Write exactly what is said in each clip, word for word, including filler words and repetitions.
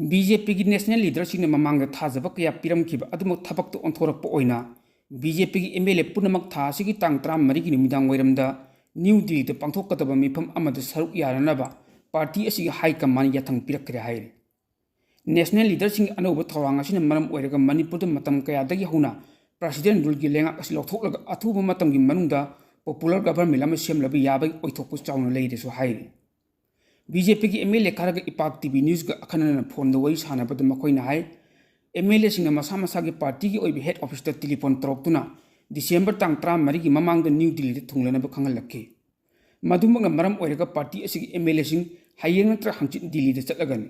B J ꯄꯤꯒꯤ national ꯂꯤꯗꯔꯁꯤꯡꯅ ꯃꯃꯥꯡꯗ ꯊꯥꯖꯕ ꯀꯌꯥ ꯄꯤꯔꯝꯈꯤꯕ ꯑꯗꯨꯃꯛ ꯊꯕꯛꯇ ꯑꯣꯟꯊꯣꯔꯛꯄ ꯑꯣꯏꯅ ꯕꯤ ꯖꯦ ꯄꯤꯒꯤ ꯑꯦꯝ ꯑꯦꯜ ꯑꯦ ꯄꯨꯝꯅꯃꯛ ꯊꯥ ꯑꯁꯤꯒꯤ ꯇꯥꯡ ꯇꯔꯥꯃꯔꯤꯒꯤ ꯅꯨꯃꯤꯗꯥꯡ ꯋꯥꯏꯔꯝꯗ ꯅ꯭ꯌꯨ ꯗꯤꯜꯂꯤꯗ ꯄꯥꯡꯊꯣꯛꯀꯗꯕ ꯃꯤꯐꯝ ꯑꯃꯗ ꯁꯔꯨꯛ ꯌꯥꯅꯅꯕ ꯄꯥꯔꯇꯤ ꯑꯁꯤꯒꯤ ꯍꯥꯏ ꯀꯃꯥꯟ ꯌꯥꯊꯪ ꯄꯤꯔꯛꯈ꯭ꯔꯦ ꯍꯥꯏꯔꯤ꯫ ꯅꯦꯁꯅꯦꯜ ꯂꯤꯗꯔꯁꯤꯡꯒꯤ ꯑꯅꯧꯕ ꯊꯧꯔꯥꯡ ꯑꯁꯤꯅ ꯃꯔꯝ ꯑꯣꯏꯔꯒ ꯃꯅꯤꯄꯨꯔꯗ ꯃꯇꯝ ꯀꯌꯥꯗꯒꯤ ꯍꯧꯅ ꯄ꯭ꯔꯁꯤꯗꯦꯟ ꯔꯨꯜꯒꯤ ꯂꯩꯉꯥꯛ ꯑꯁꯤ ꯂꯧꯊꯣꯛꯂꯒ ꯑꯊꯨꯕ ꯃꯇꯝꯒꯤ ꯃꯅꯨꯡꯗ ꯄꯣꯄꯨꯂꯔ ꯒꯚꯔꯟꯃꯦꯟ ꯑꯃ ꯁꯦꯝꯂꯕ ꯌꯥꯕꯒꯤ ꯑꯣꯏꯊꯣꯛꯄ ꯆꯥꯎꯅ ꯂꯩꯔꯦꯁꯨ ꯍꯥꯏꯔꯤ꯫ ꯕꯤ ꯖꯦ ꯄꯤꯒꯤ ꯑꯦꯝ ꯑꯦꯜ ꯑꯦ ꯈꯔꯒ ꯏꯄꯥꯛ ꯇꯤ ꯚꯤ ꯅ꯭ꯌꯨꯁꯀ ꯑꯈꯟꯅꯅ ꯐꯣꯟꯗ ꯋꯥꯔꯤ ꯁꯥꯟꯅꯕꯗ ꯃꯈꯣꯏꯅ ꯍꯥꯏ, ꯑꯦꯝ ꯑꯦꯜ ꯑꯦꯁꯤꯡꯅ ꯃꯁꯥ ꯃꯁꯥꯒꯤ ꯄꯥꯔꯇꯤꯒꯤ ꯑꯣꯏꯕ ꯍꯦꯗ ꯑꯣꯐꯤꯁꯇ ꯇꯦꯂꯤꯐꯣꯟ ꯇꯧꯔꯛꯇꯨꯅ ꯗꯤꯁꯦꯝꯕꯔ ꯇꯥꯡ ꯇꯔꯥꯃꯔꯤꯒꯤ ꯃꯃꯥꯡꯗ ꯅ꯭ꯌꯨ ꯗꯤꯜꯂꯤꯗ ꯊꯨꯡꯂꯅꯕ ꯈꯪꯍꯜꯂꯛꯈꯤ꯫ ꯃꯗꯨꯃꯛꯅ ꯃꯔꯝ ꯑꯣꯏꯔꯒ ꯄꯥꯔꯇꯤ ꯑꯁꯤꯒꯤ ꯑꯦꯝ ꯑꯦꯜ ꯑꯦꯁꯤꯡ ꯍꯌꯦꯡ ꯅꯠꯇ꯭ꯔꯒ ꯍꯪꯆꯤꯠ ꯗꯤꯜꯂꯤꯗ ꯆꯠꯂꯒꯅꯤ꯫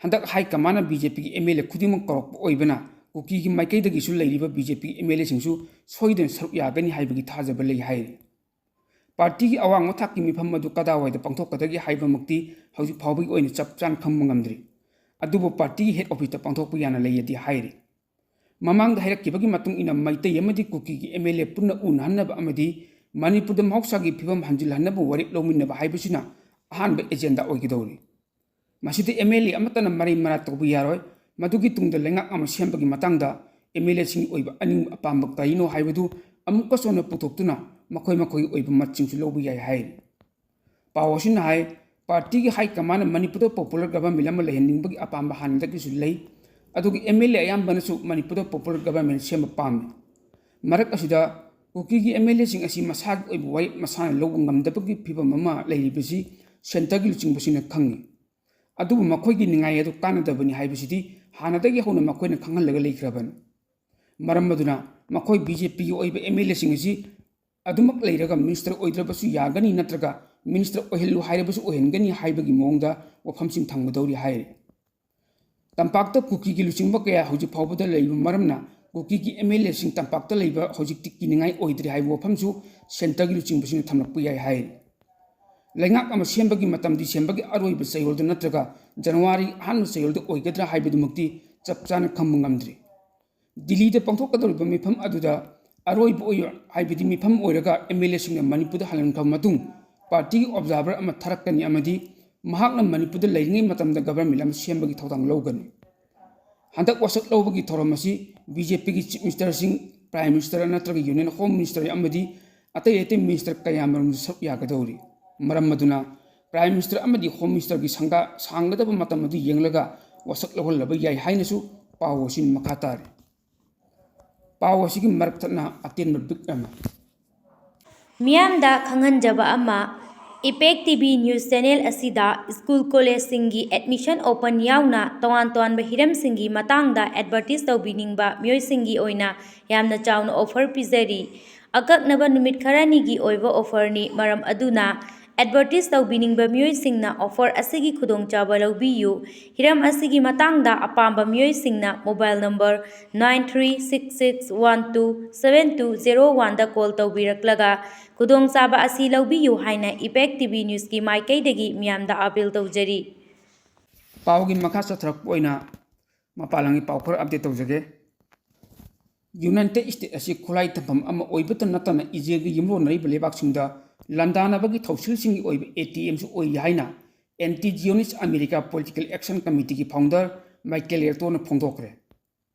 ꯍꯟꯗꯛ ꯍꯥꯏ ꯀꯃꯥꯟꯅ ꯕꯤ ꯖꯦ ꯄꯤꯒꯤ ꯑꯦꯝ ꯑꯦꯜ ꯑꯦ ꯈꯨꯗꯤꯡꯃꯛ ꯀꯧꯔꯛꯄ ꯑꯣꯏꯕꯅ ꯀꯨꯀꯤꯒꯤ ꯃꯥꯏꯀꯩꯗꯒꯤꯁꯨ ꯂꯩꯔꯤꯕ ꯕꯤ ꯖꯦ ꯄꯤꯒꯤ ꯑꯦꯝ ꯑꯦꯜ ꯑꯦꯁꯤꯡꯁꯨ ꯁꯣꯏꯗꯅ ꯁꯔꯨꯛ ꯌꯥꯒꯅꯤ ꯍꯥꯏꯕꯒꯤ ꯊꯥꯖꯕ ꯂꯩ ꯍꯥꯏꯔꯤ꯫ ꯄꯥꯔꯇꯤꯒꯤ ꯑꯋꯥꯡꯕ ꯊꯥꯛꯀꯤ ꯃꯤꯐꯝ ꯑꯗꯨ ꯀꯗꯥꯏꯋꯥꯏꯗ ꯄꯥꯡꯊꯣꯛꯀꯗꯒꯦ ꯍꯥꯏꯕꯃꯛꯇꯤ ꯍꯧꯖꯤꯛ ꯐꯥꯎꯕꯒꯤ ꯑꯣꯏꯅ ꯆꯞ ꯆꯥꯅ ꯈꯪꯕ ꯉꯝꯗ꯭ꯔꯤ꯫ ꯑꯗꯨꯕꯨ ꯄꯥꯔꯇꯤꯒꯤ ꯍꯦꯗ ꯑꯣꯐꯤꯁꯇ ꯄꯥꯡꯊꯣꯛꯄ ꯌꯥꯅ ꯂꯩꯌꯦꯗꯤ ꯍꯥꯏꯔꯤ꯫ ꯃꯃꯥꯡꯗ ꯍꯥꯏꯔꯛꯈꯤꯕꯒꯤ ꯃꯇꯨꯡ ꯏꯟꯅ ꯃꯩꯇꯩ ꯑꯃꯗꯤ ꯀꯨꯀꯤꯒꯤ ꯑꯦꯝ ꯑꯦꯜ ꯑꯦ ꯄꯨꯟꯅ ꯎꯅꯍꯟꯅꯕ ꯑꯃꯗꯤ ꯃꯅꯤꯄꯨꯔꯗ ꯃꯍꯧꯁꯥꯒꯤ ꯐꯤꯕꯝ ꯍꯟꯖꯤꯜꯍꯟꯅꯕ ꯋꯥꯔꯦꯞ ꯂꯧꯃꯤꯟꯅꯕ ꯍꯥꯏꯕꯁꯤꯅ ꯑꯍꯥꯟꯕ ꯑꯦꯖꯦꯟꯗꯥ ꯑꯣꯏꯒꯗꯧꯔꯤ꯫ ꯃꯁꯤꯗ ꯑꯦꯝ ꯑꯦꯜ ꯑꯦ ꯑꯃꯠꯇꯅ ꯃꯔꯩ ꯃꯔꯥ ꯇꯧꯕ ꯌꯥꯔꯣꯏ꯫ ꯃꯗꯨꯒꯤ ꯇꯨꯡꯗ ꯂꯩꯉꯥꯛ ꯑꯃ ꯁꯦꯝꯕꯒꯤ ꯃꯇꯥꯡꯗ ꯑꯦꯝ ꯑꯦꯜ ꯑꯦꯁꯤꯡꯒꯤ ꯑꯣꯏꯕ ꯑꯅꯤꯡꯕ ꯑꯄꯥꯝꯕ ꯀꯔꯤꯅꯣ ꯍꯥꯏꯕꯗꯨ ꯑꯃꯨꯛꯀꯁꯨ ꯍꯟꯅ ꯄꯨꯊꯣꯛꯇꯨꯅ ꯃꯈꯣꯏ ꯃꯈꯣꯏꯒꯤ ꯑꯣꯏꯕ ꯃꯠꯁꯤꯡꯁꯨ ꯂꯧꯕ ꯌꯥꯏ ꯍꯥꯏꯔꯤ꯫ ꯄꯥꯎ ꯑꯁꯤꯅ ꯍꯥꯏ, ꯄꯥꯔꯇꯤꯒꯤ ꯍꯥꯏ ꯀꯃꯥꯟꯅ ꯃꯅꯤꯄꯨꯔꯗ ꯄꯣꯄꯨꯂꯔ ꯒꯚꯔꯟꯃꯦꯟ ꯑꯃ ꯂꯩꯍꯟꯅꯤꯡꯕꯒꯤ ꯑꯄꯥꯝꯕ ꯍꯥꯟꯅꯗꯒꯤꯁꯨ ꯂꯩ꯫ ꯑꯗꯨꯒ ꯑꯦꯝ ꯑꯦꯜ ꯑꯦ ꯑꯌꯥꯝꯕꯅꯁꯨ ꯃꯅꯤꯄꯨꯔꯗ ꯄꯣꯄꯨꯂꯔ ꯒꯚꯔꯟꯃꯦꯟ ꯁꯦꯝꯕ ꯄꯥꯝꯃꯤ꯫ ꯃꯔꯛ ꯑꯁꯤꯗ ꯀꯨꯀꯤꯒꯤ ꯑꯦꯝ ꯑꯦꯜ ꯑꯦꯁꯤꯡ ꯑꯁꯤ ꯃꯁꯥꯒꯤ ꯑꯣꯏꯕ ꯋꯥꯔꯦꯞ ꯃꯁꯥꯅ ꯂꯧꯕ ꯉꯝꯗꯕꯒꯤ ꯐꯤꯕꯝ ꯑꯃ ꯂꯩꯔꯤꯕꯁꯤ ꯁꯦꯟꯇꯔꯒꯤ ꯂꯨꯆꯤꯡꯕꯁꯤꯡꯅ ꯈꯪꯏ꯫ ꯑꯗꯨꯕꯨ ꯃꯈꯣꯏꯒꯤ ꯅꯤꯡꯉꯥꯏ ꯑꯗꯨ ꯀꯥꯟꯅꯗꯕꯅꯤ ꯍꯥꯏꯕꯁꯤꯗꯤ ꯍꯥꯟꯅꯗꯒꯤ ꯍꯧꯅ ꯃꯈꯣꯏꯅ ꯈꯪꯍꯜꯂꯒ ꯂꯩꯈ꯭ꯔꯕꯅꯤ꯫ ꯃꯔꯝ ꯑꯗꯨꯅ ꯃꯈꯣꯏ ꯕꯤ ꯖꯦ ꯄꯤꯒꯤ ꯑꯣꯏꯕ ꯑꯦꯝ ꯑꯦꯜ ꯑꯦꯁꯤꯡ ꯑꯁꯤ ꯑꯗꯨꯃꯛ ꯂꯩꯔꯒ ꯃꯤꯅꯤꯁꯇꯔ ꯑꯣꯏꯗ꯭ꯔꯕꯁꯨ ꯌꯥꯒꯅꯤ, ꯅꯠꯇ꯭ꯔꯒ ꯃꯤꯅꯤꯁꯇꯔ ꯑꯣꯏꯍꯜꯂꯨ ꯍꯥꯏꯔꯕꯁꯨ ꯑꯣꯏꯍꯟꯒꯅꯤ ꯍꯥꯏꯕꯒꯤ ꯃꯑꯣꯡꯗ ꯋꯥꯐꯝꯁꯤꯡ ꯊꯝꯒꯗꯧꯔꯤ ꯍꯥꯏꯔꯤ꯫ ꯇꯝꯄꯥꯛꯇ ꯀꯨꯀꯤꯒꯤ ꯂꯨꯆꯤꯡꯕ ꯀꯌꯥ ꯍꯧꯖꯤꯛ ꯐꯥꯎꯕꯗ ꯂꯩꯕ ꯃꯔꯝꯅ ꯀꯨꯀꯤꯒꯤ ꯑꯦꯝ ꯑꯦꯜ ꯑꯦꯁꯤꯡ ꯇꯝꯄꯥꯛꯇ ꯂꯩꯕ ꯍꯧꯖꯤꯛꯇꯤ ꯀꯤꯅꯤꯡꯉꯥꯏ ꯑꯣꯏꯗ꯭ꯔꯦ ꯍꯥꯏꯕ ꯋꯥꯐꯝꯁꯨ ꯁꯦꯟꯇꯔꯒꯤ ꯂꯨꯆꯤꯡꯕꯁꯤꯡꯅ ꯊꯝꯂꯛꯄ ꯌꯥꯏ ꯍꯥꯏꯔꯤ꯫ ꯂꯩꯉꯥꯛ ꯑꯃ ꯁꯦꯝꯕꯒꯤ ꯃꯇꯝ ꯗꯤꯁꯦꯝꯕꯔꯒꯤ ꯑꯔꯣꯏꯕ ꯆꯌꯣꯜꯗ ꯅꯠꯇ꯭ꯔꯒ ꯖꯅꯋꯥꯔꯤ ꯑꯍꯥꯟꯕ ꯆꯌꯣꯜꯗ ꯑꯣꯏꯒꯗ꯭ꯔꯥ ꯍꯥꯏꯕꯗꯨꯃꯛꯇꯤ ꯆꯞ ꯆꯥꯅ ꯈꯪꯕ ꯉꯝꯗ꯭ꯔꯤ꯫ ꯗꯤꯜꯂꯤꯗ ꯄꯥꯡꯊꯣꯛꯀꯗꯧꯔꯤꯕ ꯃꯤꯐꯝ ꯑꯗꯨꯗ ꯑꯔꯣꯏꯕ ꯑꯣꯏ-, ꯍꯥꯏꯕꯗꯤ ꯃꯤꯐꯝ ꯑꯣꯏꯔꯒ ꯑꯦꯝ ꯑꯦꯜ ꯑꯦꯁꯤꯡꯅ ꯃꯅꯤꯄꯨꯔꯗ ꯍꯜꯍꯟꯈ꯭ꯔꯕ ꯃꯇꯨꯡ ꯄꯥꯔꯇꯤꯒꯤ ꯑꯣꯕꯖꯥꯔꯚꯔ ꯑꯃ ꯊꯥꯔꯛꯀꯅꯤ ꯑꯃꯗꯤ ꯃꯍꯥꯛꯅ ꯃꯅꯤꯄꯨꯔꯗ ꯂꯩꯔꯤꯉꯩ ꯃꯇꯝꯗ government ꯑꯃ ꯁꯦꯝꯕꯒꯤ ꯊꯧꯗꯥꯡ ꯂꯧꯒꯅꯤ꯫ ꯍꯟꯗꯛ ꯋꯥꯁꯛ ꯂꯧꯕꯒꯤ ꯊꯧꯔꯝ ꯑꯁꯤ BJPꯒꯤ Chief Ministerꯁꯤꯡ, Prime Minister ꯅꯠꯇ꯭ꯔꯒ Union Home Minister ꯑꯃꯗꯤ ꯑꯇꯩ ꯑꯇꯩ minister ꯀꯌꯥꯃꯔꯨꯝꯁꯨ ꯁꯔꯨꯛ ꯌꯥꯒꯗꯧꯔꯤ꯫ ꯃꯔꯝ ꯑꯗꯨꯅ Prime Minister ꯑꯃꯗꯤ Home Ministerꯒꯤ ꯁꯪꯒꯥ ꯁꯥꯡꯒꯗꯕ ꯃꯇꯝ ꯑꯗꯨ ꯌꯦꯡꯂꯒ ꯋꯥꯁꯛ ꯂꯧꯍꯜꯂꯕ ꯌꯥꯏ ꯍꯥꯏꯅꯁꯨ ꯄꯥꯎ ꯑꯁꯤꯅ ꯃꯈꯥ ꯇꯥꯔꯤ꯫ ꯄꯥꯎ ꯑꯁꯤꯒꯤ ꯃꯔꯛ ꯊꯠꯅ ꯑꯇꯦꯟꯕ brief ꯑꯃ꯫ ꯃꯤꯌꯥꯝꯗ ꯈꯪꯍꯟꯖꯕ ꯑꯃ, Impact TV News Channel ꯑꯁꯤꯗ school collegeꯁꯤꯡꯒꯤ admission open ꯌꯥꯎꯅ ꯇꯣꯉꯥꯟ ꯇꯣꯉꯥꯟꯕ ꯍꯤꯔꯝꯁꯤꯡꯒꯤ ꯃꯇꯥꯡꯗ advertise ꯇꯧꯕꯤꯅꯤꯡꯕ ꯃꯤꯑꯣꯏꯁꯤꯡꯒꯤ ꯑꯣꯏꯅ ꯌꯥꯝꯅ ꯆꯥꯎꯅ offer ꯄꯤꯖꯔꯤ꯫ ꯑꯀꯛꯅꯕ ꯅꯨꯃꯤꯠ ꯈꯔꯅꯤꯒꯤ ꯑꯣꯏꯕ offerꯅꯤ, ꯃꯔꯝ ꯑꯗꯨꯅ advertise ꯇꯧꯕꯤꯅꯤꯡꯕ ꯃꯤꯑꯣꯏꯁꯤꯡꯅ offer ꯑꯁꯤꯒꯤ ꯈꯨꯗꯣꯡꯆꯥꯕ ꯂꯧꯕꯤꯌꯨ꯫ ꯍꯤꯔꯝ ꯑꯁꯤꯒꯤ ꯃꯇꯥꯡꯗ ꯑꯄꯥꯝꯕ ꯃꯤꯑꯣꯏꯁꯤꯡꯅ mobile number nine three six six one two seven two zero oneꯗ call ꯇꯧꯕꯤꯔꯛꯂꯒ ꯈꯨꯗꯣꯡꯆꯥꯕ ꯑꯁꯤ ꯂꯧꯕꯤꯌꯨ ꯍꯥꯏꯅ Impact TV Newsꯀꯤ ꯃꯥꯏꯀꯩꯗꯒꯤ ꯃꯤꯌꯥꯝꯗ appeal ꯇꯧꯖꯔꯤ꯫ ꯄꯥꯎꯒꯤ ꯃꯈꯥ ꯆꯠꯊꯔꯛꯄ ꯑꯣꯏꯅ ꯃꯄꯥꯟ ꯂꯝꯒꯤ ꯄꯥꯎ ꯈꯔ update ꯇꯧꯖꯒꯦ꯫ United States ꯑꯁꯤ ꯈꯨꯠꯂꯥꯏ ꯊꯝꯐꯝ ꯑꯃ ꯑꯣꯏꯕꯇ ꯅꯠꯇꯅ ꯏꯖꯔꯦꯜꯒꯤ ꯌꯨꯝꯂꯣꯟꯅꯔꯤꯕ ꯂꯩꯕꯥꯛꯁꯤꯡꯗ ꯂꯥꯟꯗꯥꯅꯕꯒꯤ ꯊꯧꯁꯤꯜꯁꯤꯡꯒꯤ ꯑꯣꯏꯕ ATMꯁꯨ ꯑꯣꯏꯔꯤ ꯍꯥꯏꯅ Anti-Zionist America Political Action Committeeꯒꯤ founder Michael Lertonꯅ ꯐꯣꯡꯗꯣꯛꯈ꯭ꯔꯦ꯫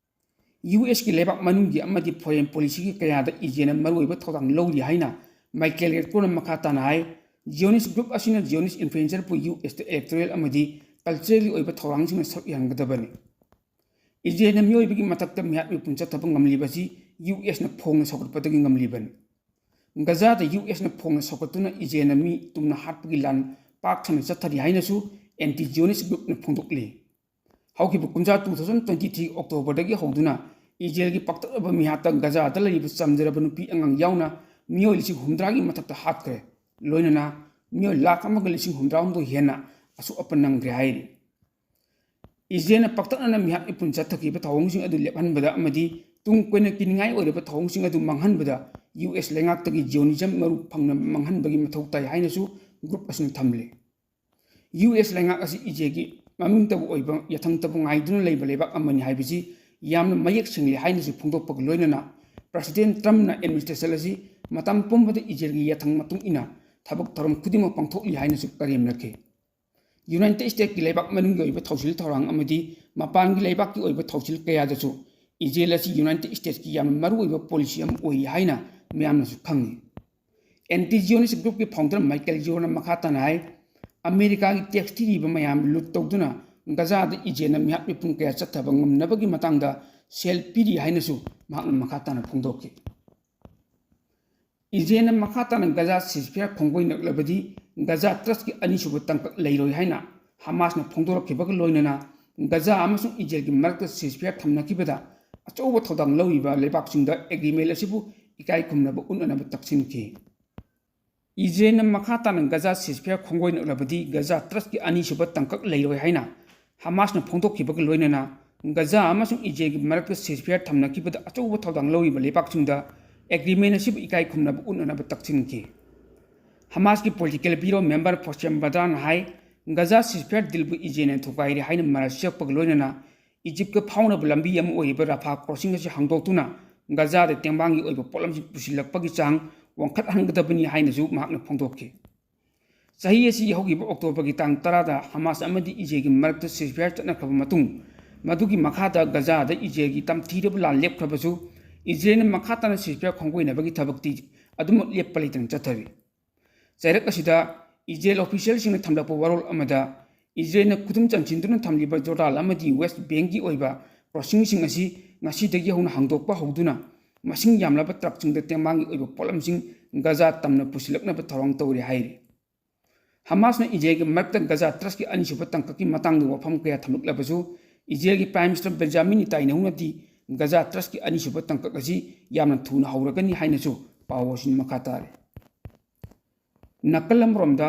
USꯀꯤ ꯂꯩꯕꯥꯛ ꯃꯅꯨꯡꯒꯤ ꯑꯃꯗꯤ foreign policyꯒꯤ ꯀꯌꯥꯗ ꯏꯖꯔꯦꯜꯅ ꯃꯔꯨꯑꯣꯏꯕ ꯊꯧꯗꯥꯡ ꯂꯧꯔꯤ ꯍꯥꯏꯅ Michael Lertonꯅ ꯃꯈꯥ ꯇꯥꯅ ꯍꯥꯏ, Zionist group ꯑꯁꯤꯅ Zionist influencerꯕꯨ USꯇ electoral ꯑꯃꯗꯤ culturalꯒꯤ ꯑꯣꯏꯕ ꯊꯧꯔꯥꯡꯁꯤꯡꯗ ꯁꯔꯨꯛ ꯌꯥꯍꯟꯒꯗꯕꯅꯤ꯫ ꯏꯖꯔꯦꯜꯅ ꯃꯤꯑꯣꯏꯕꯒꯤ ꯃꯊꯛꯇ ꯃꯤꯍꯥꯠ ꯃꯤꯄꯨꯟ ꯆꯠꯊꯕ ꯉꯝꯂꯤꯕꯁꯤ USꯅ ꯐꯣꯡꯅ ꯁꯧꯒꯠꯄꯗꯒꯤ ꯉꯝꯂꯤꯕꯅꯤ꯫ ꯒꯖꯥꯗ USꯅ ꯐꯣꯡꯅ ꯁꯧꯒꯠꯇꯨꯅ ꯏꯖꯔꯦꯜꯅ ꯃꯤ ꯇꯨꯝꯅ ꯍꯥꯠꯄꯒꯤ ꯂꯥꯟ ꯄꯥꯛ ꯁꯟꯅ ꯆꯠꯊꯔꯤ ꯍꯥꯏꯅꯁꯨ Anti-Zionist groupꯅ ꯐꯣꯡꯗꯣꯛꯂꯤ꯫ ꯍꯧꯈꯤꯕ ꯀꯨꯝꯖꯥ two thousand twenty three Octoberꯗꯒꯤ ꯍꯧꯗꯨꯅ ꯏꯖꯔꯦꯜꯒꯤ ꯄꯥꯛꯇꯛꯅꯕ ꯃꯤꯍꯥꯠꯇ ꯒꯖꯥꯗ ꯂꯩꯔꯤꯕ ꯆꯝꯖꯔꯕ ꯅꯨꯄꯤ ꯑꯉꯥꯡ ꯌꯥꯎꯅ ꯃꯤꯑꯣꯏ ꯂꯤꯁꯤꯡ ꯍꯨꯝꯗ꯭ꯔꯥꯒꯤ ꯃꯊꯛꯇ ꯍꯥꯠꯈ꯭ꯔꯦ꯫ ꯂꯣꯏꯅꯅ ꯃꯤꯑꯣꯏ ꯂꯥꯈ ꯑꯃꯒ ꯂꯤꯁꯤꯡ ꯍꯨꯝꯗ꯭ꯔꯥꯍꯨꯝꯗꯣꯏ ꯍꯦꯟꯅ ꯑꯁꯣꯛ ꯑꯄꯟ ꯅꯪꯈ꯭ꯔꯦ ꯍꯥꯏꯔꯤ꯫ ꯏꯖꯔꯦꯜꯅ ꯄꯥꯛꯇꯛꯅꯅ ꯃꯤꯍꯥꯠ ꯃꯤꯄꯨꯟ ꯆꯠꯊꯈꯤꯕ ꯊꯧꯑꯣꯡꯁꯤꯡ ꯑꯗꯨ ꯂꯦꯞꯍꯟꯕꯗ ꯑꯃꯗꯤ ꯇꯨꯡ ꯀꯣꯏꯅ ꯀꯤꯅꯤꯡꯉꯥꯏ ꯑꯣꯏꯔꯕ ꯊꯧꯑꯣꯡꯁꯤꯡ ꯑꯗꯨ ꯃꯥꯡꯍꯟꯕꯗ US ꯂꯩꯉꯥꯛꯇꯒꯤ Zionism ꯃꯔꯨ ꯐꯪꯅ ꯃꯥꯡꯍꯟꯕꯒꯤ ꯃꯊꯧ ꯇꯥꯏ ꯍꯥꯏꯅꯁꯨ group ꯑꯁꯤꯅ ꯊꯝꯂꯤ꯫ US ꯂꯩꯉꯥꯛ ꯑꯁꯤ ꯏꯖꯔꯦꯜꯒꯤ ꯃꯃꯤꯡꯇꯕꯨ ꯑꯣꯏꯕ ꯌꯥꯊꯪꯇꯕꯨ ꯉꯥꯏꯗꯨꯅ ꯂꯩꯕ ꯂꯩꯕꯥꯛ ꯑꯃꯅꯤ ꯍꯥꯏꯕꯁꯤ ꯌꯥꯝꯅ ꯃꯌꯦꯛ ꯁꯦꯡꯂꯤ ꯍꯥꯏꯅꯁꯨ ꯐꯣꯡꯗꯣꯛꯄꯒ ꯂꯣꯏꯅꯅ President Trumpꯅ administration ꯑꯁꯤ ꯃꯇꯝ ꯄꯨꯝꯕꯗ ꯏꯖꯔꯦꯜꯒꯤ ꯌꯥꯊꯪ ꯃꯇꯨꯡ ꯏꯟꯅ ꯊꯕꯛ ꯊꯧꯔꯝ ꯈꯨꯗꯤꯡꯃꯛ ꯄꯥꯡꯊꯣꯛꯂꯤ ꯍꯥꯏꯅꯁꯨ ꯀꯔꯦꯝꯅꯈꯤ꯫ ꯌꯨꯅꯥꯏꯇꯦꯗ ꯁ꯭ꯇꯦꯠꯀꯤ ꯂꯩꯕꯥꯛ ꯃꯅꯨꯡꯒꯤ ꯑꯣꯏꯕ ꯊꯧꯁꯤꯜ ꯊꯧꯔꯥꯡ ꯑꯃꯗꯤ ꯃꯄꯥꯟꯒꯤ ꯂꯩꯕꯥꯛꯀꯤ ꯑꯣꯏꯕ ꯊꯧꯁꯤꯜ ꯀꯌꯥꯗꯁꯨ ꯏꯖꯔꯦꯜ ꯑꯁꯤ ꯌꯨꯅꯥꯏꯇꯦꯗ ꯁ꯭ꯇꯦꯠꯁꯀꯤ ꯌꯥꯝꯅ ꯃꯔꯨꯑꯣꯏꯕ ꯄꯣꯂꯤꯁꯤ ꯑꯃ ꯑꯣꯏꯔꯤ ꯍꯥꯏꯅ ꯃꯤꯌꯥꯝꯅꯁꯨ ꯈꯪꯉꯤ꯫ ꯑꯦꯟꯇꯤ ꯖꯤꯑꯣꯅꯤꯁ ꯒ꯭ꯔꯨꯞꯀꯤ ꯐꯥꯎꯟꯗꯔ ꯃꯥꯏꯀꯦꯜ ꯌꯣꯔꯅ ꯃꯈꯥ ꯇꯥꯅ ꯍꯥꯏ, ꯑꯃꯦꯔꯤꯀꯥꯒꯤ ꯇꯦꯛꯁ ꯊꯤꯔꯤꯕ ꯃꯌꯥꯝ ꯂꯨꯠ ꯇꯧꯗꯨꯅ ꯒꯖꯥꯗ ꯏꯖꯔꯦꯜꯅ ꯃꯤꯍꯥꯠ ꯃꯤꯄꯨꯡ ꯀꯌꯥ ꯆꯠꯊꯕ ꯉꯝꯅꯕꯒꯤ ꯃꯇꯥꯡꯗ ꯁꯦꯜ ꯄꯤꯔꯤ ꯍꯥꯏꯅꯁꯨ ꯃꯍꯥꯛꯅ ꯃꯈꯥ ꯇꯥꯅ ꯐꯣꯡꯗꯣꯛꯈꯤ꯫ ꯏꯖꯔꯦꯜꯅ ꯃꯈꯥ ꯇꯥꯅ ꯒꯖꯥ ꯁꯤꯖꯐꯤꯌꯥꯔ ꯈꯣꯡꯒꯣꯏꯅꯛꯂꯕꯗꯤ ꯒꯖꯥ ꯇ꯭ꯔꯁꯀꯤ ꯑꯅꯤꯁꯨꯕ ꯇꯥꯡꯀꯛ ꯂꯩꯔꯣꯏ ꯍꯥꯏꯅ ꯍꯃꯥꯁꯅ ꯐꯣꯡꯗꯣꯔꯛꯈꯤꯕꯒ ꯂꯣꯏꯅꯅ ꯒꯖꯥ ꯑꯃꯁꯨꯡ ꯏꯖꯔꯦꯜꯒꯤ ꯃꯔꯛꯇ ꯁꯤꯖꯐꯤꯌꯥꯔ ꯊꯝꯅꯈꯤꯕꯗ ꯑꯆꯧꯕ ꯊꯧꯗꯥꯡ ꯂꯧꯔꯤꯕ ꯂꯩꯕꯥꯛꯁꯤꯡꯗ ꯑꯦꯒ꯭ꯔꯤꯃꯦꯟ ꯑꯁꯤꯕꯨ ꯏꯀꯥꯏ ꯈꯨꯝꯅꯕ ꯎꯠꯅꯅꯕ ꯇꯛꯁꯤꯟꯈꯤ꯫ ꯏꯖꯔꯦꯜꯅ ꯃꯈꯥ ꯇꯥꯅ ꯒꯖꯥ ꯁꯤꯖꯐꯤꯌꯥꯔ ꯈꯣꯡꯒꯣꯏꯅꯛꯂꯕꯗꯤ ꯒꯖꯥ ꯇ꯭ꯔꯁꯀꯤ ꯑꯅꯤꯁꯨꯕ ꯇꯥꯡꯀꯛ ꯂꯩꯔꯣꯏ ꯍꯥꯏꯅ ꯍꯃꯥꯁꯅ ꯐꯣꯡꯗꯣꯛꯈꯤꯕꯒ ꯂꯣꯏꯅꯅ ꯒꯖꯥ ꯑꯃꯁꯨꯡ ꯏꯖꯔꯦꯜꯒꯤ ꯃꯔꯛꯇ ꯁꯤꯖꯐꯤꯌꯥꯔ ꯊꯝꯅꯈꯤꯕꯗ ꯑꯆꯧꯕ ꯊꯧꯗꯥꯡ ꯂꯧꯔꯤꯕ ꯂꯩꯕꯥꯛꯁꯤꯡꯗ ꯑꯦꯒ꯭ꯔꯤꯃꯦꯟ ꯑꯁꯤꯕꯨ ꯏꯀꯥꯏ ꯈꯨꯝꯅꯕ ꯎꯠꯅꯅꯕ ꯇꯛꯁꯤꯟꯈꯤ꯫ ꯍꯃꯥꯁꯀꯤ ꯄꯣꯂꯤꯇꯤꯀꯦꯜ ꯕ꯭ꯌꯨꯔꯣ ꯃꯦꯝꯕꯔ ꯐꯣꯁꯦꯝ ꯕꯗ꯭ꯔꯥꯅ ꯍꯥꯏ, ꯒꯖꯥ ꯁꯤꯖꯐꯤꯌꯥꯔ ꯗꯤꯜꯕꯨ ꯏꯖꯔꯦꯜꯅ ꯊꯨꯒꯥꯏꯔꯦ ꯍꯥꯏꯅ ꯃꯔꯥꯜ ꯁꯤꯔꯛꯄꯒ ꯂꯣꯏꯅꯅ ꯏꯖꯤꯞꯀ ꯐꯥꯎꯅꯕ ꯂꯝꯕꯤ ꯑꯃ ꯑꯣꯏꯔꯤꯕ ꯔꯥꯐꯥ ꯀ꯭ꯔꯣꯁꯤꯡ ꯑꯁꯤ ꯍꯥꯡꯗꯣꯛꯇꯨꯅ ꯒꯖꯥꯗ ꯇꯦꯡꯕꯥꯡꯒꯤ ꯑꯣꯏꯕ ꯄꯣꯠꯂꯝꯁꯤꯡ ꯄꯨꯁꯤꯜꯂꯛꯄꯒꯤ ꯆꯥꯡ ꯋꯥꯡꯈꯠꯍꯟꯒꯗꯕꯅꯤ ꯍꯥꯏꯅꯁꯨ ꯃꯍꯥꯛꯅ ꯐꯣꯡꯗꯣꯛꯈꯤ꯫ ꯆꯍꯤ ꯑꯁꯤꯒꯤ ꯍꯧꯈꯤꯕ ꯑꯣꯛꯇꯣꯕꯔꯒꯤ ꯇꯥꯡ ꯇꯔꯥꯗ ꯍꯃꯥꯁ ꯑꯃꯗꯤ ꯏꯖꯔꯦꯜꯒꯤ ꯃꯔꯛꯇ ꯁꯤꯖꯐꯤꯌꯥꯔ ꯆꯠꯅꯈ꯭ꯔꯕ ꯃꯇꯨꯡ, ꯃꯗꯨꯒꯤ ꯃꯈꯥꯗ ꯒꯖꯥꯗ ꯏꯖꯔꯦꯜꯒꯤ ꯇꯝꯊꯤꯔꯕ ꯂꯥꯟ ꯂꯦꯞꯈ꯭ꯔꯕꯁꯨ, ꯏꯖꯔꯦꯜꯅ ꯃꯈꯥ ꯇꯥꯅ ꯁꯤꯖꯐꯤꯌꯥꯔ ꯈꯣꯡꯒꯣꯏꯅꯕꯒꯤ ꯊꯕꯛꯇꯤ ꯑꯗꯨꯃꯛ ꯂꯦꯞꯄ ꯂꯩꯇꯅ ꯆꯠꯊꯔꯤ꯫ ꯆꯩꯔꯛ ꯑꯁꯤꯗ ꯏꯖꯔꯦꯜ ꯑꯣꯐꯤꯁꯤꯌꯦꯜꯁꯤꯡꯅ ꯊꯝꯂꯛꯄ ꯋꯥꯔꯣꯜ ꯑꯃꯗ, ꯏꯖꯔꯦꯜꯅ ꯈꯨꯗꯨꯝ ꯆꯟꯁꯤꯟꯗꯨꯅ ꯊꯝꯂꯤꯕ ꯖꯣꯔꯗꯥꯟ ꯑꯃꯗꯤ ꯋꯦꯁ ꯕꯦꯡꯀꯤ ꯑꯣꯏꯕ ꯀ꯭ꯔꯣꯁꯤꯡꯁꯤꯡ ꯑꯁꯤ ꯉꯁꯤꯗꯒꯤ ꯍꯧꯅ ꯍꯥꯡꯗꯣꯛꯄ ꯍꯧꯗꯨꯅ, ꯃꯁꯤꯡ ꯌꯥꯝꯂꯕ ꯇ꯭ꯔꯛꯁꯤꯡꯗ ꯇꯦꯡꯕꯥꯡꯒꯤ ꯑꯣꯏꯕ ꯄꯣꯠꯂꯝꯁꯤꯡ ꯒꯖꯥ ꯇꯝꯅ ꯄꯨꯁꯤꯜꯂꯛꯅꯕ ꯊꯧꯔꯥꯡ ꯇꯧꯔꯤ ꯍꯥꯏꯔꯤ꯫ ꯍꯃꯥꯁꯅ ꯏꯖꯔꯦꯜꯒꯤ ꯃꯔꯛꯇ ꯒꯖꯥ ꯇ꯭ꯔꯁꯀꯤ ꯑꯅꯤꯁꯨꯕ ꯇꯥꯡꯀꯛꯀꯤ ꯃꯇꯥꯡꯗ ꯋꯥꯐꯝ ꯀꯌꯥ ꯊꯝꯂꯛꯂꯕꯁꯨ, ꯏꯖꯔꯦꯜꯒꯤ ꯄ꯭ꯔꯥꯏꯝ ꯃꯤꯅꯤꯁꯇꯔ ꯕꯦꯟꯖꯥꯃꯤꯟ ꯅꯦꯇꯥꯟꯌꯥꯍꯨꯅꯗꯤ ꯒꯖꯥ ꯇ꯭ꯔꯁꯀꯤ ꯑꯅꯤꯁꯨꯕ ꯇꯥꯡꯀꯛ ꯑꯁꯤ ꯌꯥꯝꯅ ꯊꯨꯅ ꯍꯧꯔꯒꯅꯤ ꯍꯥꯏꯅꯁꯨ ꯄꯥꯎ ꯑꯁꯤꯅ ꯃꯈꯥ ꯇꯥꯔꯤ꯫ ꯅꯥꯀꯜ ꯑꯃꯔꯣꯝꯗ,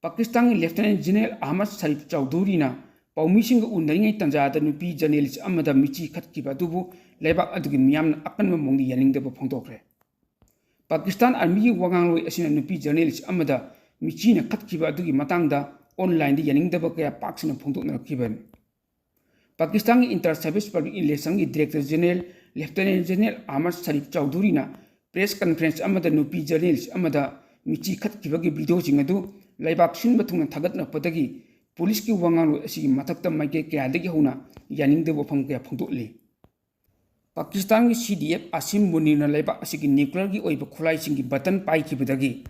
ꯄꯥꯀꯤꯁꯇꯥꯟꯒꯤ ꯂꯦꯐꯇꯤꯅꯦꯟ ꯖꯦꯅꯔꯦꯜ ꯑꯍꯃꯗ ꯁꯔꯤꯐ ꯆꯧꯙꯨꯔꯤꯅ ꯄꯥꯎꯃꯤꯁꯤꯡꯒ ꯎꯅꯔꯤꯉꯩ ꯇꯥꯟꯖꯥꯗ ꯅꯨꯄꯤ ꯖꯔꯅꯦꯂꯤꯁ ꯑꯃꯗ ꯃꯤꯆꯤ ꯈꯠꯈꯤꯕ ꯑꯗꯨꯕꯨ ꯂꯩꯕꯥꯛ ꯑꯗꯨꯒꯤ ꯃꯤꯌꯥꯝꯅ ꯑꯀꯟꯕ ꯃꯑꯣꯡꯗ ꯌꯥꯅꯤꯡꯗꯕ ꯐꯣꯡꯗꯣꯛꯈ꯭ꯔꯦ꯫ ꯄꯥꯀꯤꯁꯇꯥꯟ ꯑꯥꯔꯃꯤꯒꯤ ꯋꯥꯉꯥꯡꯂꯣꯏ ꯑꯁꯤꯅ ꯅꯨꯄꯤ ꯖꯔꯅꯦꯂꯤꯁ ꯑꯃꯗ ꯃꯤꯆꯤꯅ ꯈꯠꯈꯤꯕ ꯑꯗꯨꯒꯤ ꯃꯇꯥꯡꯗ ꯑꯣꯟꯂꯥꯏꯟꯗ ꯌꯥꯅꯤꯡꯗꯕ ꯀꯌꯥ ꯄꯥꯛ ꯁꯟꯅ ꯐꯣꯡꯗꯣꯛꯅꯔꯛꯈꯤꯕꯅꯤ꯫ ꯄꯥꯀꯤꯁꯇꯥꯟꯒꯤ ꯏꯟꯇꯔ ꯁꯔꯚꯤꯁ ꯄꯕ꯭ꯂꯤꯛ ꯔꯤꯂꯦꯁꯟꯒꯤ director general lieutenant general Ahmed Sharif ꯆꯧꯙꯨꯔꯤꯅ ꯄ꯭ꯔꯦꯁ ꯀꯟꯐꯔꯦꯟꯁ ꯑꯃꯗ ꯅꯨꯄꯤ ꯖꯔꯅꯦꯂꯤꯁ ꯑꯃꯗ ꯃꯤꯆꯤ ꯈꯠꯈꯤꯕꯒꯤ ꯚꯤꯗꯤꯑꯣꯁꯤꯡ ꯑꯗꯨ ꯂꯩꯕꯥꯛ ꯁꯤꯟꯕ ꯊꯨꯡꯅ ꯊꯥꯒꯠꯅꯔꯛꯄꯗꯒꯤ ꯄꯨꯂꯤꯁꯀꯤ ꯋꯥꯉꯥꯡꯂꯣꯏ ꯑꯁꯤꯒꯤ ꯃꯊꯛꯇ ꯃꯥꯏꯀꯩ ꯀꯌꯥꯗꯒꯤ ꯍꯧꯅ ꯌꯥꯅꯤꯡꯗꯕ ꯋꯥꯐꯝ ꯀꯌꯥ ꯐꯣꯡꯗꯣꯛꯂꯤ꯫ ꯄꯥꯀꯤꯁꯇꯥꯟꯒꯤ C D F ꯑꯁꯤꯝ ꯃꯨꯅꯤꯔꯅ ꯂꯩꯕꯥꯛ ꯑꯁꯤꯒꯤ ꯅ꯭ꯌꯨꯀ꯭ꯂꯤꯌꯔꯒꯤ ꯑꯣꯏꯕ ꯈꯨꯠꯂꯥꯏꯁꯤꯡꯒꯤ ꯕꯇꯟ ꯄꯥꯏꯈꯤꯕꯗꯒꯤ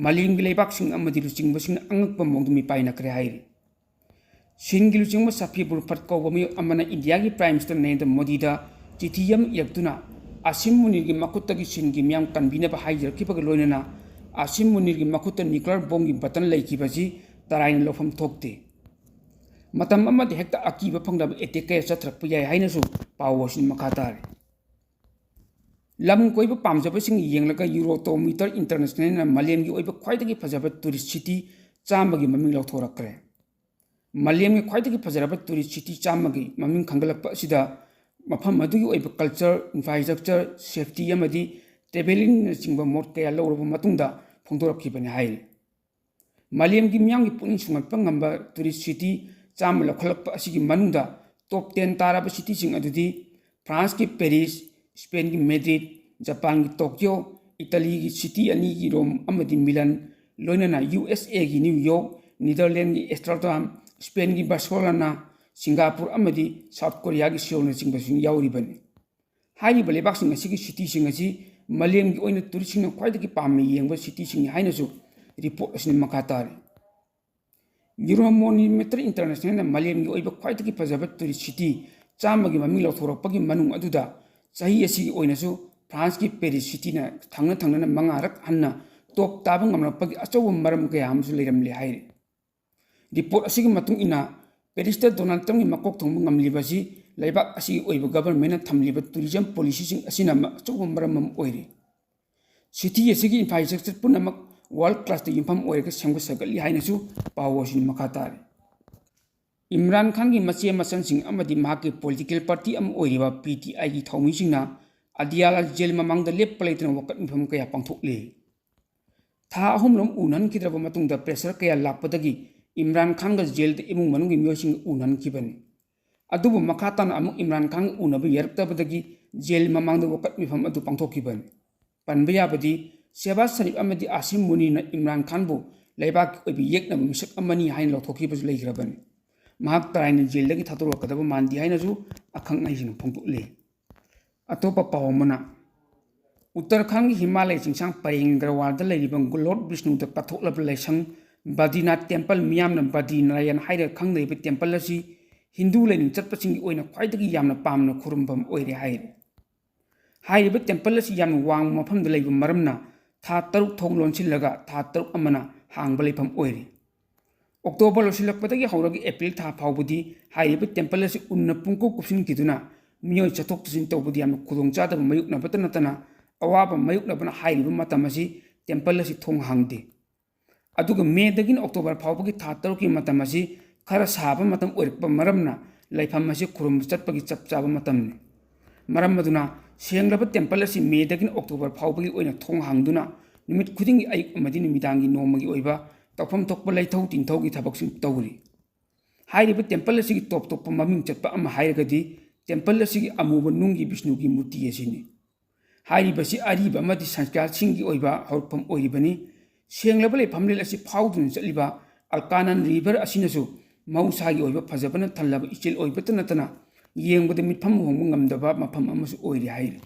ꯃꯥꯂꯦꯝꯒꯤ ꯂꯩꯕꯥꯛꯁꯤꯡ ꯑꯃꯗꯤ ꯂꯨꯆꯤꯡꯕꯁꯤꯡꯅ ꯑꯉꯛꯄ ꯃꯑꯣꯡꯗ ꯃꯤꯄꯥꯏꯅꯈ꯭ꯔꯦ ꯍꯥꯏꯔꯤ꯫ ꯆꯤꯟꯒꯤ ꯂꯨꯆꯤꯡꯕ ꯁꯐꯤ ꯕꯨꯜꯐꯠ ꯀꯧꯕ ꯃꯤꯑꯣꯏ ꯑꯃꯅ ꯏꯟꯗꯤꯌꯥꯒꯤ Prime Minister ꯅꯔꯦꯟꯗ꯭ꯔ ꯃꯣꯗꯤꯗ ꯆꯤꯊꯤ ꯑꯃ ꯏꯔꯛꯇꯨꯅ ꯑꯁꯤꯝ ꯃꯨꯅꯤꯔꯒꯤ ꯃꯈꯨꯠꯇꯒꯤ ꯆꯤꯟꯒꯤ ꯃꯤꯌꯥꯝ ꯀꯟꯕꯤꯅꯕ ꯍꯥꯏꯖꯔꯛꯈꯤꯕꯒ ꯂꯣꯏꯅꯅ ꯑꯁꯤꯝ ꯃꯨꯅꯤꯔꯒꯤ ꯃꯈꯨꯠꯇ ꯅ꯭ꯌꯨꯀ꯭ꯂꯤꯌꯔ ꯕꯣꯝꯒꯤ ꯕꯇꯟ ꯂꯩꯈꯤꯕꯁꯤ ꯇꯔꯥꯏꯅ ꯂꯧꯐꯝ ꯊꯣꯛꯇꯦ꯫ ꯃꯇꯝ ꯑꯃꯗ ꯍꯦꯛꯇ ꯑꯀꯤꯕ ꯐꯪꯗꯕ attack ꯀꯌꯥ ꯆꯠꯊꯔꯛꯄ ꯌꯥꯏ ꯍꯥꯏꯅꯁꯨ ꯄꯥꯎ ꯑꯁꯤꯅ ꯃꯈꯥ ꯇꯥꯔꯤ꯫ ꯂꯝ ꯀꯣꯏꯕ ꯄꯥꯝꯖꯕꯁꯤꯡ ꯌꯦꯡꯂꯒ Eurotometer Internationalꯅ ꯃꯥꯂꯦꯝꯒꯤ ꯑꯣꯏꯕ ꯈ꯭ꯋꯥꯏꯗꯒꯤ ꯐꯖꯕ tourist city ꯆꯥꯝꯃꯒꯤ ꯃꯃꯤꯡ ꯂꯥꯎꯊꯣꯔꯛꯈ꯭ꯔꯦ꯫ ꯃꯥꯂꯦꯝꯒꯤ ꯈ꯭ꯋꯥꯏꯗꯒꯤ ꯐꯖꯔꯕ tourist city ꯆꯥꯝꯃꯒꯤ ꯃꯃꯤꯡ ꯈꯟꯒꯠꯂꯛꯄ ꯑꯁꯤꯗ ꯃꯐꯝ ꯑꯗꯨꯒꯤ ꯑꯣꯏꯕ culture, infrastructure, safety ꯑꯃꯗꯤ travelling ꯅꯆꯤꯡꯕ ꯃꯣꯠ ꯀꯌꯥ ꯂꯧꯔꯕ ꯃꯇꯨꯡꯗ ꯐꯣꯡꯗꯣꯔꯛꯈꯤꯕꯅꯤ ꯍꯥꯏꯔꯤ꯫ ꯃꯥꯂꯦꯝꯒꯤ ꯃꯤꯌꯥꯝꯒꯤ ꯄꯨꯛꯅꯤꯡ ꯁꯨꯡꯍꯠꯄ ꯉꯝꯕ tourist city ꯆꯥꯝꯃ ꯂꯧꯈꯠꯂꯛꯄ ꯑꯁꯤꯒꯤ ꯃꯅꯨꯡꯗ top ten ꯇꯥꯔꯕ cityꯁꯤꯡ ꯑꯗꯨꯗꯤ Franceꯀꯤ Paris, Spainꯒꯤ Madrid, Japanꯒꯤ Tokyo, Italyꯒꯤ city ꯑꯅꯤꯒꯤ Rome ꯑꯃꯗꯤ Milan, ꯂꯣꯏꯅꯅ USAꯒꯤ New York, Netherlandsꯀꯤ Amsterdam, Spainꯒꯤ Barcelona, Singapore ꯑꯃꯗꯤ South Koreaꯒꯤ Seoulꯅꯆꯤꯡꯕꯁꯤꯡ ꯌꯥꯎꯔꯤꯕꯅꯤ꯫ ꯍꯥꯏꯔꯤꯕ ꯂꯩꯕꯥꯛꯁꯤꯡ ꯑꯁꯤꯒꯤ cityꯁꯤꯡ ꯑꯁꯤ ꯃꯥꯂꯦꯝꯒꯤ ꯑꯣꯏꯅ touristꯁꯤꯡꯅ ꯈ꯭ꯋꯥꯏꯗꯒꯤ ꯄꯥꯝꯅ ꯌꯦꯡꯕ cityꯁꯤꯡꯅꯤ ꯍꯥꯏꯅꯁꯨ report ꯑꯁꯤꯅ ꯃꯈꯥ ꯇꯥꯔꯤ꯫ Eurotometer Internationalꯅ ꯃꯥꯂꯦꯝꯒꯤ ꯑꯣꯏꯕ ꯈ꯭ꯋꯥꯏꯗꯒꯤ ꯐꯖꯕ tourist city ꯆꯥꯝꯃꯒꯤ ꯃꯃꯤꯡ ꯂꯥꯎꯊꯣꯔꯛꯄꯒꯤ ꯃꯅꯨꯡ ꯑꯗꯨꯗ ꯆꯍꯤ ꯑꯁꯤꯒꯤ ꯑꯣꯏꯅꯁꯨ Franceꯀꯤ Paris cityꯅ ꯊꯪꯅ ꯊꯪꯅꯅ ꯃꯉꯥꯔꯛ ꯍꯟꯅ top ꯇꯥꯕ ꯉꯝꯂꯛꯄꯒꯤ ꯑꯆꯧꯕ ꯃꯔꯝ ꯀꯌꯥ ꯑꯃꯁꯨ ꯂꯩꯔꯝꯂꯦ ꯍꯥꯏꯔꯤ꯫ Report ꯑꯁꯤꯒꯤ ꯃꯇꯨꯡ ꯏꯟꯅ, Parisꯇ Donald Trumpꯀꯤ ꯃꯀꯣꯛ ꯊꯣꯡꯕ ꯉꯝꯂꯤꯕ ꯑꯁꯤ ꯂꯩꯕꯥꯛ ꯑꯁꯤꯒꯤ ꯑꯣꯏꯕ governmentꯅ ꯊꯝꯂꯤꯕ tourism policyꯁꯤꯡ ꯑꯁꯤꯅ ꯑꯃ-, ꯑꯆꯧꯕ ꯃꯔꯝ ꯑꯃ ꯑꯣꯏꯔꯤ꯫ City ꯑꯁꯤꯒꯤ infrastructure ꯄꯨꯝꯅꯃꯛ world classꯇ ꯌꯨꯝꯐꯝ ꯑꯣꯏꯔꯒ ꯁꯦꯝꯒꯠ ꯁꯥꯒꯠꯂꯤ ꯍꯥꯏꯅꯁꯨ ꯄꯥꯎ ꯑꯁꯤꯅ ꯃꯈꯥ ꯇꯥꯔꯤ꯫ ꯏꯝꯔꯥꯟ ꯈꯥꯟꯒꯤ ꯃꯆꯦ ꯃꯆꯟꯁꯤꯡ ꯑꯃꯗꯤ ꯃꯍꯥꯛꯀꯤ political party ꯑꯃ ꯑꯣꯏꯔꯤꯕ PTIꯒꯤ ꯊꯧꯃꯤꯁꯤꯡꯅ ꯑꯗꯤꯌꯥꯂꯥ jail ꯃꯃꯥꯡꯗ ꯂꯦꯞꯄ ꯂꯩꯇꯅ ꯋꯥꯀꯠ ꯃꯤꯐꯝ ꯀꯌꯥ ꯄꯥꯡꯊꯣꯛꯂꯤ꯫ ꯊꯥ ꯑꯍꯨꯝꯔꯣꯝ ꯎꯅꯍꯟꯈꯤꯗ꯭ꯔꯕ ꯃꯇꯨꯡꯗ pressure ꯀꯌꯥ ꯂꯥꯛꯄꯗꯒꯤ ꯏꯝꯔꯥꯟ ꯈꯥꯟꯒ jailꯗ ꯏꯃꯨꯡ ꯃꯅꯨꯡꯒꯤ ꯃꯤꯑꯣꯏꯁꯤꯡꯒ ꯎꯅꯍꯟꯈꯤꯕꯅꯤ꯫ ꯑꯗꯨꯕꯨ ꯃꯈꯥ ꯇꯥꯅ ꯑꯃꯨꯛ ꯏꯝꯔꯥꯟ ꯈꯥꯟꯒ ꯎꯅꯕ ꯌꯥꯔꯛꯇꯕꯗꯒꯤ jail ꯃꯃꯥꯡꯗ ꯋꯥꯀꯠ ꯃꯤꯐꯝ ꯑꯗꯨ ꯄꯥꯡꯊꯣꯛꯈꯤꯕꯅꯤ꯫ ꯄꯟꯕ ꯌꯥꯕꯗꯤ, ꯁꯦꯍꯕꯥꯖ ꯁꯔꯤꯐ ꯑꯃꯗꯤ ꯑꯥꯁꯤꯝ ꯃꯨꯅꯤꯔꯅ ꯏꯝꯔꯥꯟ ꯈꯥꯟꯕꯨ ꯂꯩꯕꯥꯛꯀꯤ ꯑꯣꯏꯕ ꯌꯦꯛꯅꯕ ꯃꯤꯁꯛ ꯑꯃꯅꯤ ꯍꯥꯏꯅ ꯂꯧꯊꯣꯛꯈꯤꯕꯁꯨ ꯂꯩꯈ꯭ꯔꯕꯅꯤ꯫ ꯃꯍꯥꯛ ꯇꯔꯥꯏꯅ ꯖꯦꯜꯗꯒꯤ ꯊꯥꯗꯣꯔꯛꯀꯗꯕ ꯃꯥꯟꯗꯦ ꯍꯥꯏꯅꯁꯨ ꯑꯈꯪ ꯑꯍꯩꯁꯤꯡꯅ ꯐꯣꯡꯗꯣꯛꯂꯤ꯫ ꯑꯇꯣꯞꯄ ꯄꯥꯎ ꯑꯃꯅ, ꯎꯠꯇꯔꯈꯥꯟꯒꯤ ꯍꯤꯃꯥꯂꯌ ꯆꯤꯡꯁꯥꯡ ꯄꯔꯦꯡ ꯒꯔꯋꯥꯜꯗ ꯂꯩꯔꯤꯕ ꯂꯣꯔꯗ ꯕꯤꯁꯅꯨꯗ ꯀꯠꯊꯣꯛꯂꯕ ꯂꯥꯏꯁꯪ ꯕꯗ꯭ꯔꯤꯅꯥꯊ ꯇꯦꯝꯄꯜ, ꯃꯤꯌꯥꯝꯅ ꯕꯗ꯭ꯔꯤꯅꯥꯔꯥꯌꯟ ꯍꯥꯏꯔꯒ ꯈꯪꯅꯔꯤꯕ ꯇꯦꯝꯄꯜ ꯑꯁꯤ ꯍꯤꯟꯗꯨ ꯂꯥꯏꯅꯤꯡ ꯆꯠꯄꯁꯤꯡꯒꯤ ꯑꯣꯏꯅ ꯈ꯭ꯋꯥꯏꯗꯒꯤ ꯌꯥꯝꯅ ꯄꯥꯝꯅ ꯈꯨꯔꯨꯝꯐꯝ ꯑꯣꯏꯔꯦ ꯍꯥꯏꯔꯤ꯫ ꯍꯥꯏꯔꯤꯕ ꯇꯦꯝꯄꯜ ꯑꯁꯤ ꯌꯥꯝꯅ ꯋꯥꯡꯕ ꯃꯐꯝꯗ ꯂꯩꯕ ꯃꯔꯝꯅ ꯊꯥ ꯇꯔꯨꯛ ꯊꯣꯡ ꯂꯣꯟꯁꯤꯜꯂꯒ ꯊꯥ ꯇꯔꯨꯛ ꯑꯃꯅ ꯍꯥꯡꯕ ꯂꯩꯐꯝ ꯑꯣꯏꯔꯤ꯫ ꯑꯣꯛꯇꯣꯕꯔ ꯂꯣꯏꯁꯤꯜꯂꯛꯄꯗꯒꯤ ꯍꯧꯔꯒ ꯑꯦꯄ꯭ꯔꯤꯜ ꯊꯥ ꯐꯥꯎꯕꯗꯤ ꯍꯥꯏꯔꯤꯕ ꯇꯦꯝꯄꯜ ꯑꯁꯤ ꯎꯟꯅ ꯄꯨꯡꯀꯨꯞ ꯀꯨꯞꯁꯤꯟꯈꯤꯗꯨꯅ ꯃꯤꯑꯣꯏ ꯆꯠꯊꯣꯛ ꯆꯠꯁꯤꯟ ꯇꯧꯕꯗ ꯌꯥꯝꯅ ꯈꯨꯗꯣꯡꯆꯥꯗꯕ ꯃꯥꯌꯣꯛꯅꯕꯇ ꯅꯠꯇꯅ ꯑꯋꯥꯕ ꯃꯥꯌꯣꯛꯅꯕꯅ ꯍꯥꯏꯔꯤꯕ ꯃꯇꯝ ꯑꯁꯤ ꯇꯦꯝꯄꯜ ꯑꯁꯤ ꯊꯣꯡ ꯍꯥꯡꯗꯦ꯫ ꯑꯗꯨꯒ ꯃꯦꯗꯒꯤꯅ ꯑꯣꯛꯇꯣꯕꯔ ꯐꯥꯎꯕꯒꯤ ꯊꯥ ꯇꯔꯨꯛꯀꯤ ꯃꯇꯝ ꯑꯁꯤ ꯈꯔ ꯁꯥꯕ ꯃꯇꯝ ꯑꯣꯏꯔꯛꯄ ꯃꯔꯝꯅ ꯂꯥꯏꯐꯝ ꯑꯁꯤ ꯈꯨꯔꯨꯝꯕ ꯆꯠꯄꯒꯤ ꯆꯞ ꯆꯥꯕ ꯃꯇꯝꯅꯤ꯫ ꯃꯔꯝ ꯑꯗꯨꯅ ꯁꯦꯡꯂꯕ ꯇꯦꯝꯄꯜ ꯑꯁꯤ ꯃꯦꯗꯒꯤꯅ ꯑꯣꯛꯇꯣꯕꯔ ꯐꯥꯎꯕꯒꯤ ꯑꯣꯏꯅ ꯊꯣꯡ ꯍꯥꯡꯗꯨꯅ ꯅꯨꯃꯤꯠ ꯈꯨꯗꯤꯡꯒꯤ ꯑꯌꯨꯛ ꯑꯃꯗꯤ ꯅꯨꯃꯤꯗꯥꯡꯒꯤ ꯅꯣꯡꯃꯒꯤ ꯑꯣꯏꯕ ꯇꯧꯐꯝ ꯊꯣꯛꯄ ꯂꯩꯊꯧ ꯇꯤꯟꯊꯧꯒꯤ ꯊꯕꯛꯁꯤꯡ ꯇꯧꯔꯤ꯫ ꯍꯥꯏꯔꯤꯕ ꯇꯦꯝꯄꯜ ꯑꯁꯤꯒꯤ ꯇꯣꯞ ꯇꯣꯞꯄ ꯃꯃꯤꯡ ꯆꯠꯄ ꯑꯃ ꯍꯥꯏꯔꯒꯗꯤ ꯇꯦꯝꯄꯜ ꯑꯁꯤꯒꯤ ꯑꯃꯨꯕ ꯅꯨꯡꯒꯤ ꯕꯤꯁꯅꯨꯒꯤ ꯃꯨꯔꯇꯤ ꯑꯁꯤꯅꯤ꯫ ꯍꯥꯏꯔꯤꯕꯁꯤ ꯑꯔꯤꯕ ꯑꯃꯗꯤ ꯁꯪꯁꯀ꯭ꯔꯥꯠꯁꯤꯡꯒꯤ ꯑꯣꯏꯕ ꯍꯧꯔꯛꯐꯝ ꯑꯣꯏꯔꯤꯕꯅꯤ꯫ ꯁꯦꯡꯂꯕ ꯂꯩꯐꯝꯂꯦꯟ ꯑꯁꯤ ꯐꯥꯎꯗꯨꯅ ꯆꯠꯂꯤꯕ ꯑꯜꯀꯥꯅꯟ ꯔꯤꯚꯔ ꯑꯁꯤꯅꯁꯨ ꯃꯍꯧꯁꯥꯒꯤ ꯑꯣꯏꯕ ꯐꯖꯕꯅ ꯊꯜꯂꯕ ꯏꯆꯦꯜ ꯑꯣꯏꯕꯇ ꯅꯠꯇꯅ ꯌꯦꯡꯕꯗ ꯃꯤꯠꯐꯝ ꯍꯣꯡꯕ ꯉꯝꯗꯕ ꯃꯐꯝ ꯑꯃꯁꯨ ꯑꯣꯏꯔꯤ ꯍꯥꯏꯔꯤ꯫